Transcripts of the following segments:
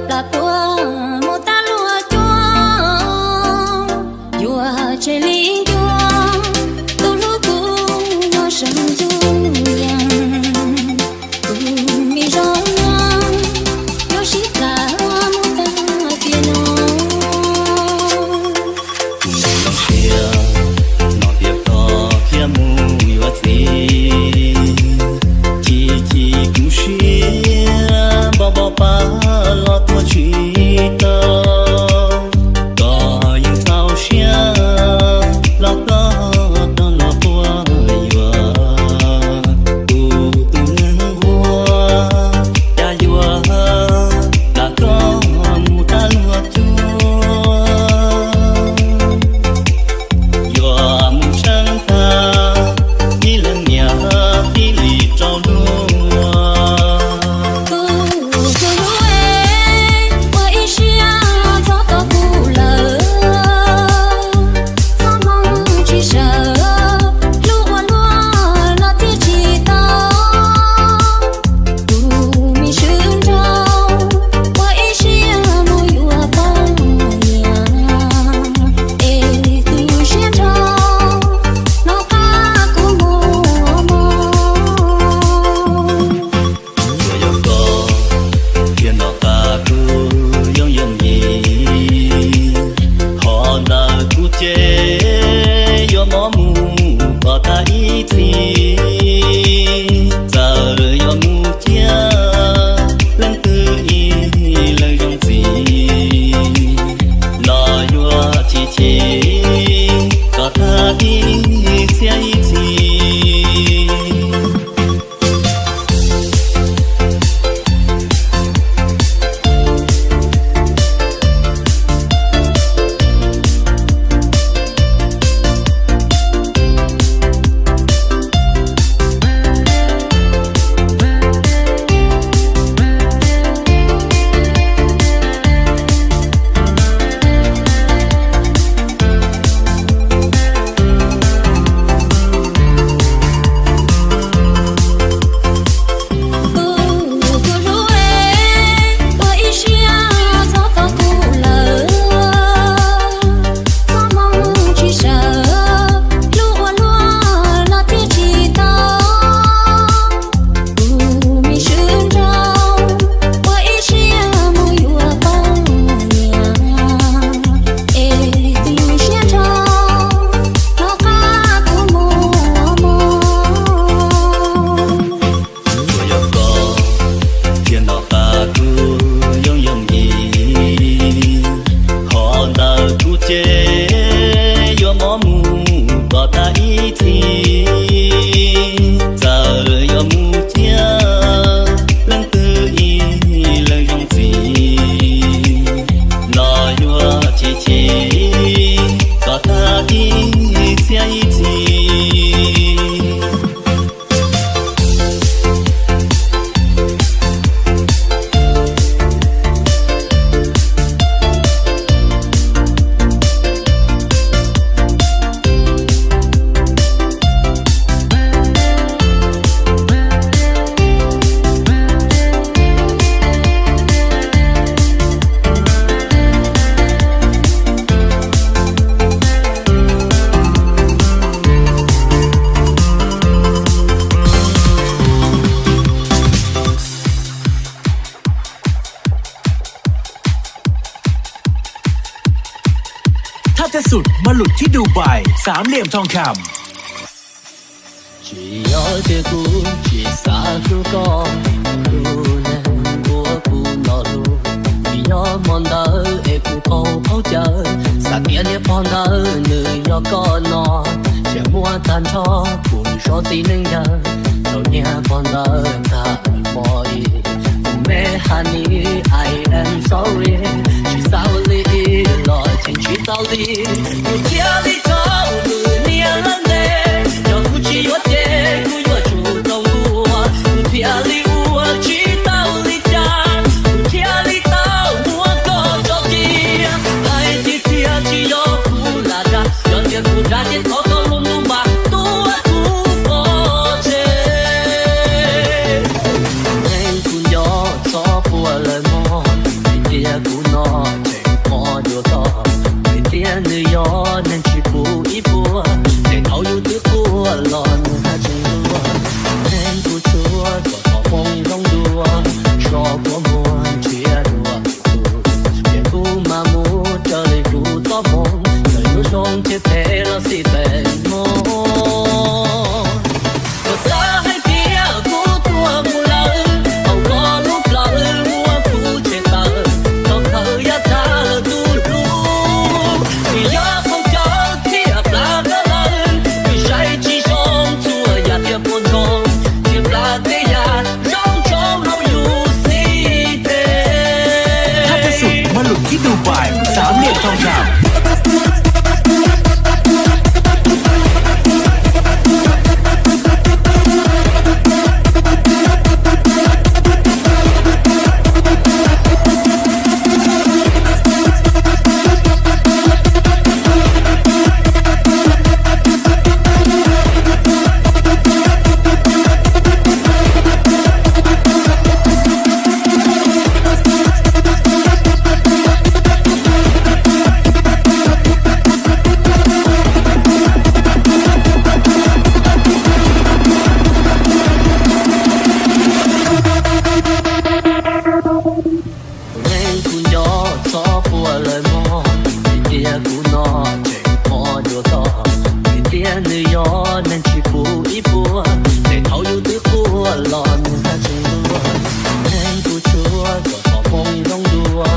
Plas puag mus tab luag cuab, yuav tseg li ncua, tus hlub kuv nyob sab ntug yees. Tus me zoo no yuav sib plas mus tag tiam no. Kuv zoo siab no tias koj thiaj mus yuav txiv, chim chim kuv siab npau npau pab los tuag tsis tau. Koj yeej txaus siab los koj tau los quaj yuav kuv tus neeg nquag, cas yuav plas koj mus tab luag cuab. Yuav mus tseeb tag, ib leeg niam tib li rau luag. Tus hlub, ua ib siab txhob tos kuv lawm, txhob hmoov tsis sawm, hlub ua luaj los thiaj tsis tau. Tus me swb nraug, ua ib siab mus yuav poj niam, es tus siab nraug hnov qab kuv muaj mob. Tsuas yog koj thiaj hnov qab kuv yooj yooj yim, qhov ntawd kuv ces yuav mob mus kom tag ib txhis. Txawm yuav mus cia leej twg ib leeg zoo txim, los yuav chim chim kom tag ib txhiab ib txhis. Tus hlub, ua ib siab txhob tos kuv lawm, txhob hmoov tsis sawm, hlub ua luaj los thiaj tsis tau. Tus me swb nraug, ua ib siab mus yuav poj niam, es tus siab nraug hnov qab kuv muaj mob. Tsuas yog koj thiaj hnov qab kuv yooj yooj yim, qhov ntawd kuv ces yuav mob mus kom tag ib txhis. Txawm yuav mus cia leej twg ib leeg zoo txim, los yuav chim chim kom tag ib txhiab ib txhis. Thấp nhất sụt ma lụt thib Dubai, sám liam thong kham. Tsis yog tias kuv tsis xav hlub koj, tus neeg uas kuv los hlub, vim nyob hmo ntawd es kuv qaug qaug cawv, xav tias niag pog ntawd nws yog koj no, thiaj muab tag nrho kuv zov txiv neej yawg rau niag pog ntawd tag hmo li. Kuv me honey, I am sorry, tsis xav ua li los cheem tsis tau li. Kuv thiaj li tso kuv niag lawm ntev, yog kuv tsis yuav ces kuv yuav tsum tau luag. Kuv thiaj li ua tsis tau li cas, kuv thiaj li tau muab koj tso cia. Hais tiag tiag tsis yog kuv lam dag, yog tias kuv dag ces thov koj lub ntuj npam tuav kuv pov tseg. Neeg kuv nco txhob quaj lawm mog, vim Neeg kuv nco txhob quaj lawm mog, vim tias kuv no tseem qhov dua tog. Vim tias nws yog neeg tsis pub ib puas, ces thaum yus twb quaj los nws haj tseem luag. Neeg kuv tsuag kom txoj hmoo zoo dua,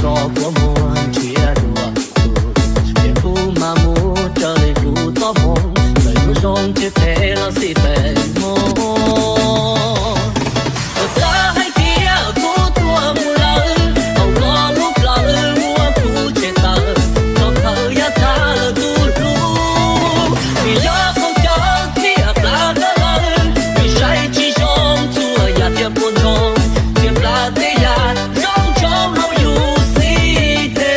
so kua muag nrhiav dua tus, ces kuv mam mus raws li kuv txoj hmoo, txawm yuav zoo tsis phem los xij peb hmoo. Ua cas hais tias kuv tuag mus lawm, thaum koj lub plawv muab kuv tshem tawm, txog thaum yav tag lawm kuv hlub. Vim yog qhov cawv thiaj plam koj lawm, vim saib tsis zoo txhua yam thiaj puas ntsoog, thiaj plam tej yam zoo ntsoov hauv yus xib teg.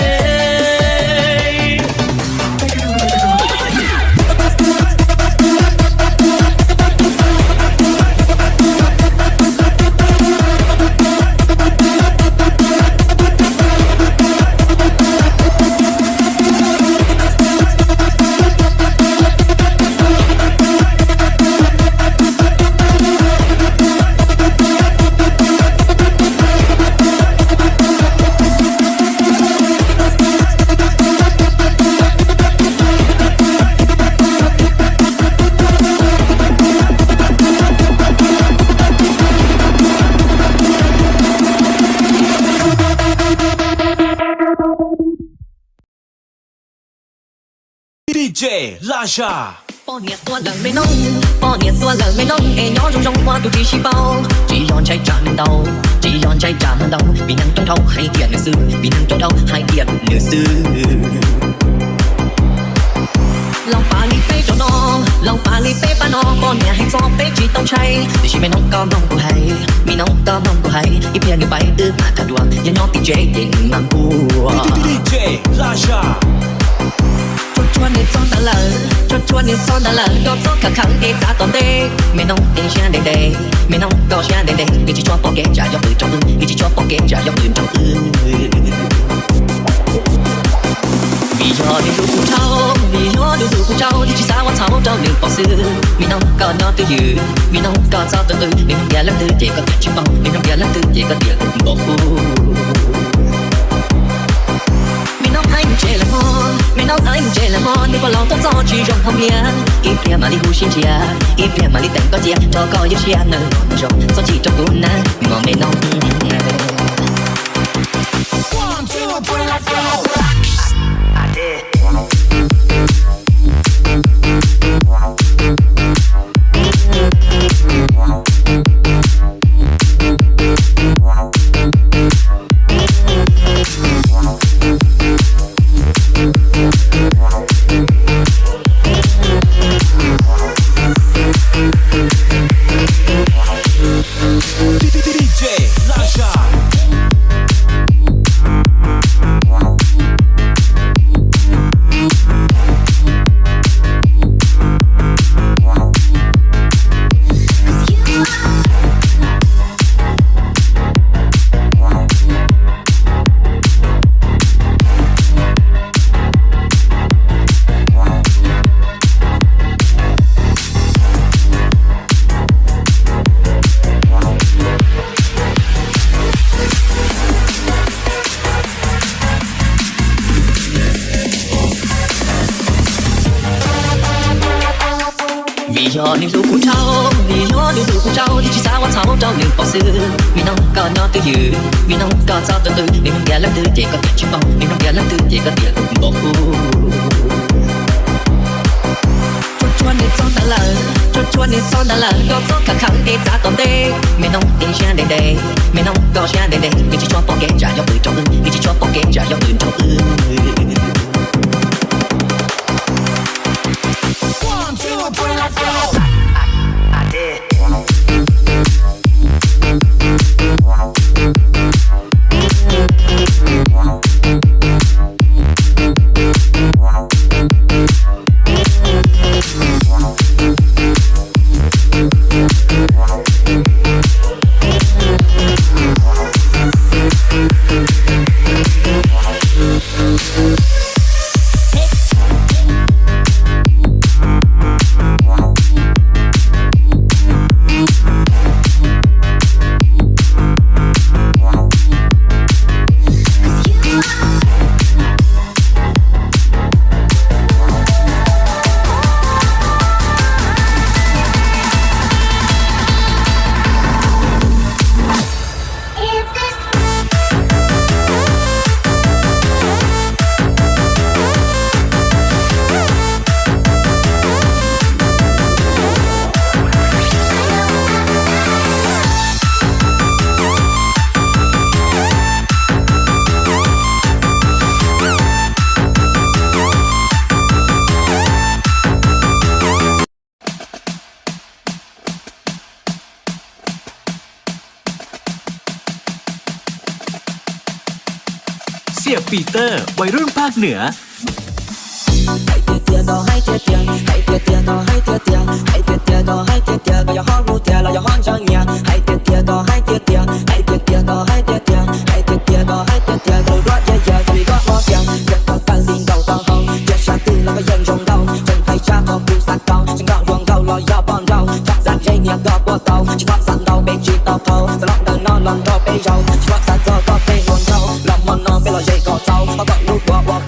D J Laj Zaj. Poj niam tuag lawm me noob, poj niam tuag lawm me noob, es nyob zoo zoo ua tus tsis sib paub. Tsis yog ntshai tsam ntau, tsis yog ntshai tsam ntau, vim neeg coob dhau hais tias nws xwb, vim neeg coob dhau hais tias nws xwb. Laus pam li peb rau no, laus pam li peb pab no, poj niam hais txog peb tsis tau ntshai. Tiam sis me noob koj mloog kuv hais, me noob koj mloog kuv hais, ib pliag nws pais wb mam tham dua, yog nyob tim tsev ces nws mam npua. Tsuag tsuag nws txog ntawd lawm, tsuag tsuag nws txog ntawd lawm, koj txhob khawv khawv es txav tom ntej. Me noob, nws siab ntev ntev, me noob, koj siab ntev ntev, nws tsis tshua pom kev tsam yog qhwv rau wb, nws tsis tshua pom kev tsam yog qhwv rau wb. Vim yog nws hlub kuv dhau, vim yog nws hlub kuv dhau, nws tsis xav ua txhaum rau nws pom xwb. Me noob, koj nyob twj ywm, me noob, koj txhob tu qw, me noob tias leej twg ces koj tias tsis paub, me noob tias leej twg ces koj tias nkaus kuv. Me noob, aib mus tsev lawm mog, me noob, aib mus tsev lawm mog, nws pom laus tuaj txog tsis zoo hauv liaj. Ib pliag mam li hu sib nrhiav, ib pliag mam li teem koj cia, rau koj ywj siab nawb los zoo, txhob chim rau kuv na, mog me noob. D J Laj Zaj. Vim yog nws hlub kuv dhau, vim yog nws hlub kuv dhau, nws tsis xav ua txhaum rau nws pom xwb. Me noob, koj nyob twj ywm, me noob, koj txhob tu qw, me noob tias leej twg ces koj tias tsis paub, me noob tias leej twg ces koj tias nkaus kuv. Tsuag tsuag nws txog ntawd lawm, tsuag tsuag nws txog ntawd lawm, koj txhob khawv khawv es txav tom ntej. Me noob, nws siab ntev ntev, me noob, koj siab ntev ntev, nws tsis tshua pom kev tsam yog qhwv rau wb, nws tsis tshua pom kev tsam yog qhwv rau wb. Riam Pis Tawj, วัยรุ่นภาคเหนือ Hais tiag tiag koj haib tiag tiag, hais tiag tiag koj haib tiag tiag, hais tiag tiag koj haib tiag tiag, koj yog hoob lub tiag los yog hoob ntshav nyias, hais tiag tiag koj haib tiag tiag, hais tiag tiag koj haib tiag tiag, hais tiag tiag koj haib tiag tiag, koj lub duab yaj yas, koj li duab mob tiag, koj tawg li nkaus tau hau, cia sab twg los koj yeej zoo nkauj, tseem fais tsab qhov kuv xav tau, tsis nkauj hluas nkauj los yog poj nrauj, txhob xav ze niag koj puas tau, tsis txhob xav ntau peb tsis tau thau, xav los ntawm no los nrog peb zaum, tsis txhob xav txog koj tej hluas nraug, los hmo no peb los ze kom txaus, pab kom lub duab ua